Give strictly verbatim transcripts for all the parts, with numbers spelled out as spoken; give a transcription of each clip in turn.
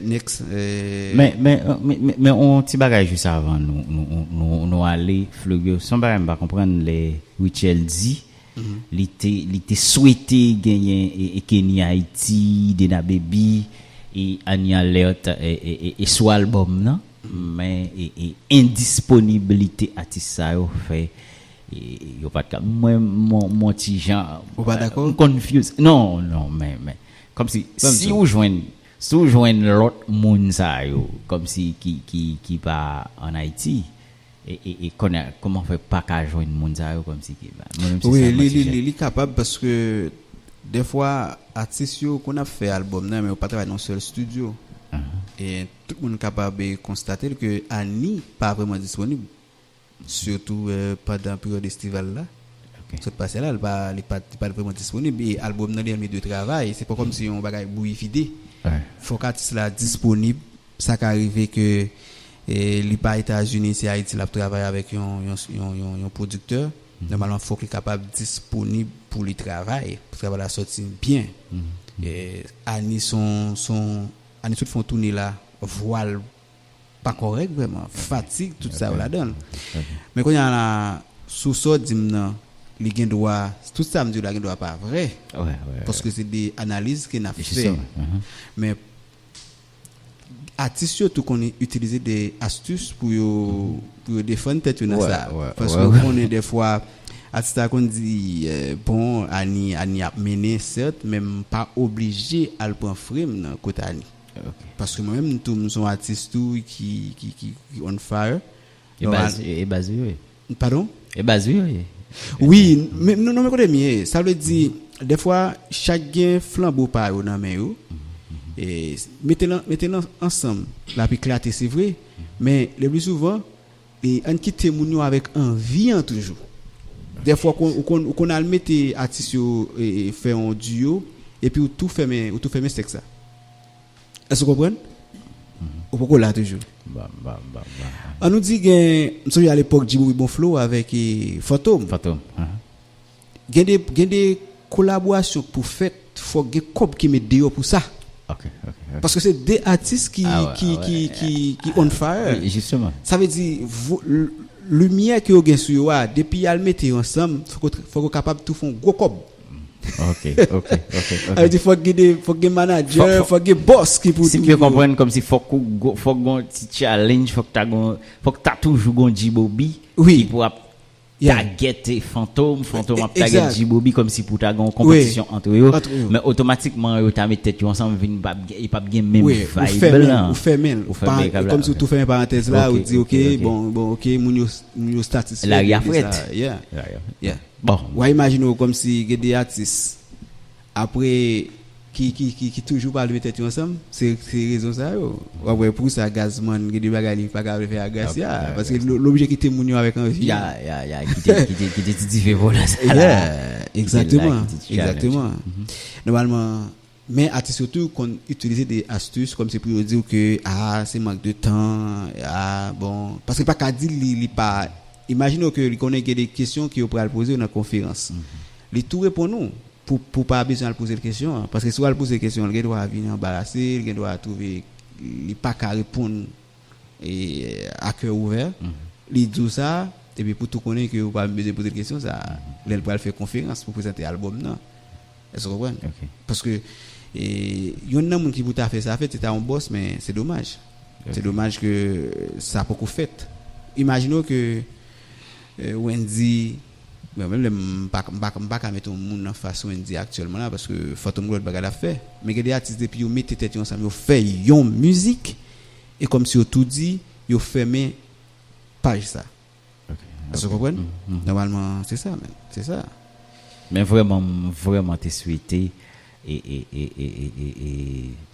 Next, euh, Men, men, men, men, men on ti bagay jis avan nou, nou, nou, nou, nou ale, Fleurio, se yon bagay m pa konprann lè Rutshelle di, li te, li te swete genyen e, e Kenny Haiti, Dena Baby, e Annie Alerte, e, e, e, e sou albòm nan, men e, e endisponibilite atis sa yo fè, e, yo pa t ka, mwen, mon, mon ti jan, Ou pa dakò? m confuse. Non, non, men, men, kòmsi, Ban m si di. ou jwenn, si ou jwenn lòt moun sa yo, kòmsi ki, ki, ki pa an Ayiti, e, e, e konnen, kòman fè pa ka jwenn moun sa yo, kòmsi ki, mwen menm se Wi, sa, li, mwen ti li, jan. li, li kapab paske dèfwa atis yo konn ap fè albòm nan, men yo pa travay nan sèl studio. E tout moun kapab e, konstate l ke Annie pa vrèman disponib. Sitou euh, pandan peryòd estival la. Ok. Sot pase la, li pa, li pa, li pa vrèman disponib. E albòm nan li an milieu de travay. Se pa kòmsi yon bagay bouyi vide. Wi. Fòk atis la disponib. Sa ka rive ke e, li pa Etazini, se Ayiti l ap travay avèk yon, yon, yon, yon, yon pwodiktè. Nòmalman, fòk li kapab disponib pou li travay, pou travay la sòti byen. E, Annie son, son, Annie sot fè yon toune la, vwa l pa kòrèk vrèman, fatig, tout sa yo ladan l. Men kounye a la, sou sa w di m nan, li gen dwa, tout sa m di w la gen dwa pa vrè, Wi, wi, wi. Paske se de analiz ke n ap fè. Jisteman, mhm. Men atis yo tou konn itilize de astis pou yo, pou yo defann tèt yo nan Wi, sa. wi, Paske wi, ou wi. Konnen dèfwa, atis la konn di, eh, bon, Annie, Annie ap mennen, sèt, men m pa oblije al pran frè m nan kot Annie. Ok. Paske mwen menm tou, m se yon atis tou ki, ki, ki, ki on fire. E Donk, baz, e baz yo ye. Padon? E baz yo ye. Wi, men non, non, men kote m ye. Sa vle di, dèfwa, chak gen flanbo pa yo nan men yo. E, mete l an- mete l an- ansanm, l ap eklate, se vre. Men, le pli souvan, e, ann kite moun yo avèk anvi an toujou. Dèfwa, ou konn, ou konn, ou konn al mete atis yo e, e, fè yon duo, epi ou tou fèmen, ou tou fèmen sèk sa. Èske w konprann? Ou poko la toujou. Ba, ba, ba, ba. An nou di gen, m sonje alepòk Djibobi Bon Flow avèk e, Fantom. Fantom. Aha. Gen de, gen de kolaborasyon k pou fèt, fòk gen kòb ki met deyò pou sa. Ok, ok, ok. Paske se de atis ki, Ah ouais, ki, ah ki, ouais. ki, ki on fire. Wi, jisteman. Sa vle di, vo- l- limyè ke yo gen sou yo a, depi y al mete yo ansanm, fòk yo, fòk yo kapab tou fè yon gwo kòb. Ok, ok, ok, Sa vle ok. di, fòk gen de, fòk gen manadjè, Fòk- fòk- fòk gen bòs ki pou Si m byen konprann, kòmsi fòk ou go- fòk gon ti challenge, fòk ta gon, fòk ta toujou gon Djibobi Wi. ki pou ap Yeah. tagèt Fantom, Fantom ap E- tagèt exact. Djibobi kòmsi pou ta gon konpetisyon antre yo. Antre yo. Men otomatikman yo ta met tèt yo ansanm, vin p ap gen, e p ap gen menm Wi, ou vibe fèmen, lan. ou fèmen. Ou fèmen Pa- kabla. Kòmsi ou tou fèmen parantèz la, Ok, ou di, ok, ok, ok. Bon, bon, ok, moun yo, moun yo satisfè Lari de a frèt. Sa. Yeah. Lari a frèt. Yeah. Bon. Ou a imajine w kòmsi gen de atis apre ki, ki, ki, ki toujou pa leve tèt yo ansanm, se, se rezon sa yo. W ap wè pou sa Gazman gen de bagay li pa ka vle fè ak Gracia. Ah, ah, Paske l l oblije kite moun yo avèk anvi. Ya, ya, ya, kite, kite, kite ti dife pou la sa la. Yeah, egzakteman, Kite la, kite ti challenge. Egzakteman. Nòmalman, men atis yo tou konn itilize de astis kòmsi pou yo di w ke, ah, se mank de tan, ah, bon. Paske l pa ka di li, li pa, imajine w ke li konnen gen de kesyon ke yo pral poze w nan konferans. Li tou reponn ou pou, pou pa bezwen al poze l kesyon an. Paske si w al poze l kesyon an, li gen dwa vin anbarase, li gen dwa twouve li pa ka reponn e, a kè ouvè. Li di w sa, epi pou tou konnen ke ou pa bezwen poze l kesyon sa, lè l pral fè konferans pou prezante albòm nan. Èske w konprann? Ok. Paske e, youn nan moun ki pou ta fè sa fèt, se ta yon bòs, men se domaj. Se domaj ke sa poko fèt. Imajine w ke e, Wendy, bon, menm lè m pa, m pa, m pa ka mete yon moun nan fas Wendy aktyèlman la, paske Fantom gen lòt bagay l ap fè. Men gen de atis depi yo mete tèt yo ansanm, yo fè yon mizik, e kòmsi yo tou di, yo fèmen paj sa. Ok. Èske w konprann? Nòmalman, se sa, men. Se sa. Men vrèman, m vrèman te swete e, e, e, e, e, e, e,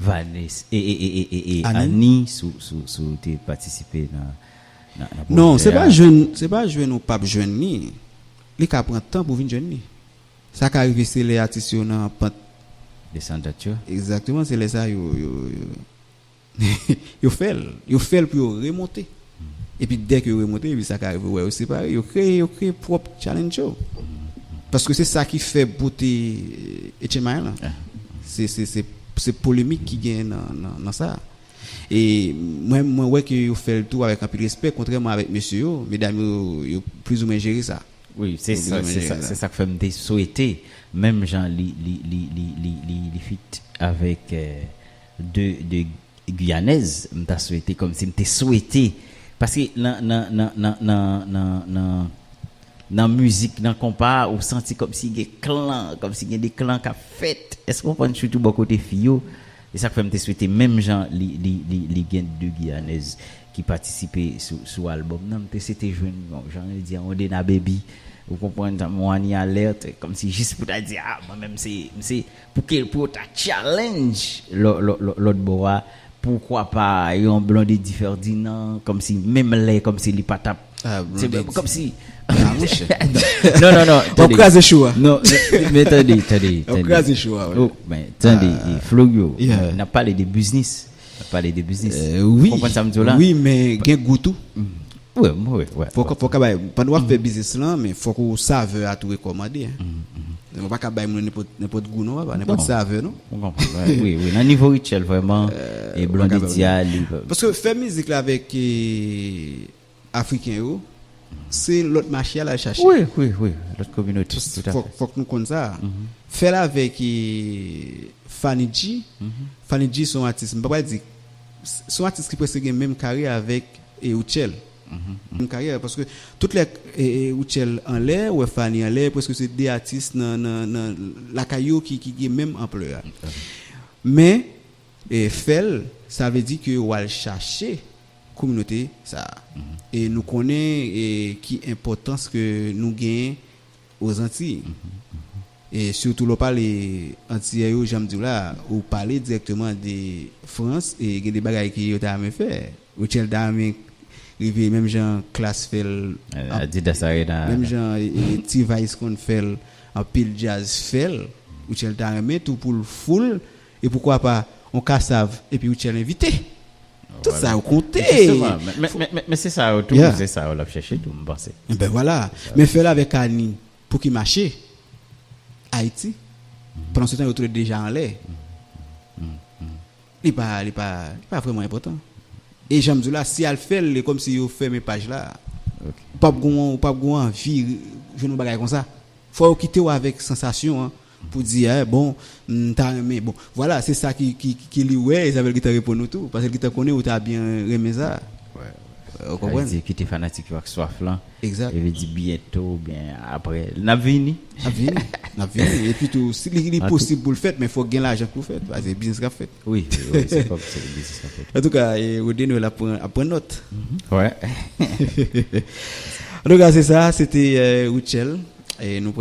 Vanessa, e, e, e, e, e, e, Annie? Annie sou, sou, sou te patisipe nan, nan, nan Non, pwojè se pa a. Jwenn, se pa jwenn ou p ap jwenn li. Li ka pran tan pou vin jwenn li. Sa ka rive se lè atis yo nan pant. Desandan yo. Egzakteman, se lè sa yo, yo, yo, yo fè l. Yo fè l pou yo remonte. Epi dèke yo remonte, epi sa ka rive, wè, yo separe, yo kreye, yo kreye pwòp challenge yo. Paske se sa ki fè bote H M I lan. Se, se, se, se polemik ki gen nan, nan, nan sa. E mwen, mwen wè ke yo fè l tou avèk anpil respè, kontrèman avèk mesye yo, medam yo, yo plizoumwen jere sa. Wi, se sa, se sa, se sa k fè m te swete, menm jan li, li, li, li, li, li, li fit avèk, euh, de, de Guyanèz, m ta swete, kòmsi m te swete, paske nan, nan, nan, nan, nan, nan, nan, nan mizik, nan konpa, ou santi kòmsi gen klan, kòmsi gen de klan k ap fèt. Èske w konprann, sitou bò kote fi yo? E sa k fè m te swete, menm jan li, li, li, li gen de Guyanèz ki patisipe sou, sou albòm nan, m te swete jwenn, bon, jan yo di, yon Dena Baby, ou konprann, yon Annie Alerte, kòmsi jis pou ta di, ah, mwen menm se, m se, pou ke, pou yo ta challenge lò-, lò-, lò-, lòt bò a, poukwa pa yon Blondedy Ferdinand, kòmsi menm lè, kòmsi li pa t ap, ah, se Blondedy, kòmsi, ah, mouche. Non, non, non, w ap tande, kraze show a. Non, men, men tande, tande, w ap tande, kraze show a, wi. Oh, men tande, ah, eh, Florio, yeah, n ap pale de biznis. N ap pale de biznis. Eh, wi. Konprann sa m di w la? Wi, men gen gou tou. Mm. Wi, wi, wi. Fòk, fòk w bay, pandan w ap fè biznis lan, men fòk ou savè a tou rekòmande, hein. Mm, mm. Ou pa ka bay moun nenpòt, nenpòt gou non, papa, nenpòt savè non. Ou konprann, wi, wi, wi. Nan nivo Rutshelle, vrèman, euh, e Blondedy a, li, paske fè mizik la avèk, eh, Afriken yo, se lòt mache a l al chache. Wi, wi, wi, lòt kominote, tout à fait. Fòk, fòk nou konn sa. Mhm. Fè l avèk, eh, Fanny G. Mhm. Fanny G se yon atis, m pa pral di, se yon atis ki prèske gen menm karyè avèk, eh, Rutshelle. Mhm. Menm karyè, paske tout lè, eh, eh, Rutshelle anlè, ou wè Fanny anlè, prèske se de atis nan, nan, nan lakay yo ki, ki gen menm anplè a. Mhm. Men, e fè l, sa vle di ke w al chache kominote sa a. Mhm. E nou konnen, e ki enpòtans ke nou genyen Ozantiy. Mhm, mhm. E sitou lè w pale Antiyè yo, jan m di w la, ou pale dirèkteman de Frans, e gen de bagay ke yo ta renmen fè. Rutshelle ta renmen rive menm jan Klass fè l, eh, an-, Adidas Arena, menm jan, e, e, T-Vice konn fè l, anpil djaz fè l. Rutshelle ta renmen tou pou l fou l, e poukwa pa on Kassav epi Rutshelle envite. Tout sa yo konte. Jisteman, men, men, men, men, men se sa yo tou, yeah, se sa yo l ap chèche tou, m panse. Enben vwala. Men fè l avèk Annie pou ki mache Ayiti. Pandan se tan yo tou lè deja anlè. Li pa, li pa, li pa vrèman enpòtan. E jan m di w la, si al fè l, e kòmsi yo fèmen paj la. Ok. Ou p ap gon, ou p ap gon anvi jwenn yon bagay konsa. Fò yo kite w avèk sansasyon an pou di, eh, bon, m ta renmen, bon, vwala, se sa ki, ki, ki, ki li wè, e sa fè l gentan reponn ou tou, paske l gentan konnen ou ta byen renmen sa. Wè, wè. Ou konprann? Sa vle di kite fanatik yo ak swaf lan. Egzak. E vle di byento oubyen apre. N ap vini. N ap vini. N ap vini. Epi tou, si li, li posib pou l fèt, men fòk gen lajan pou l fèt. Paske biznis k ap fèt. Wi, wi, wi, se kòb, se biznis k ap fèt. Antouka, e, Rodeno, l ap pran, ap pran nòt. Mhm. Wè. Antouka, se sa, se te, e, Rutshelle. E nou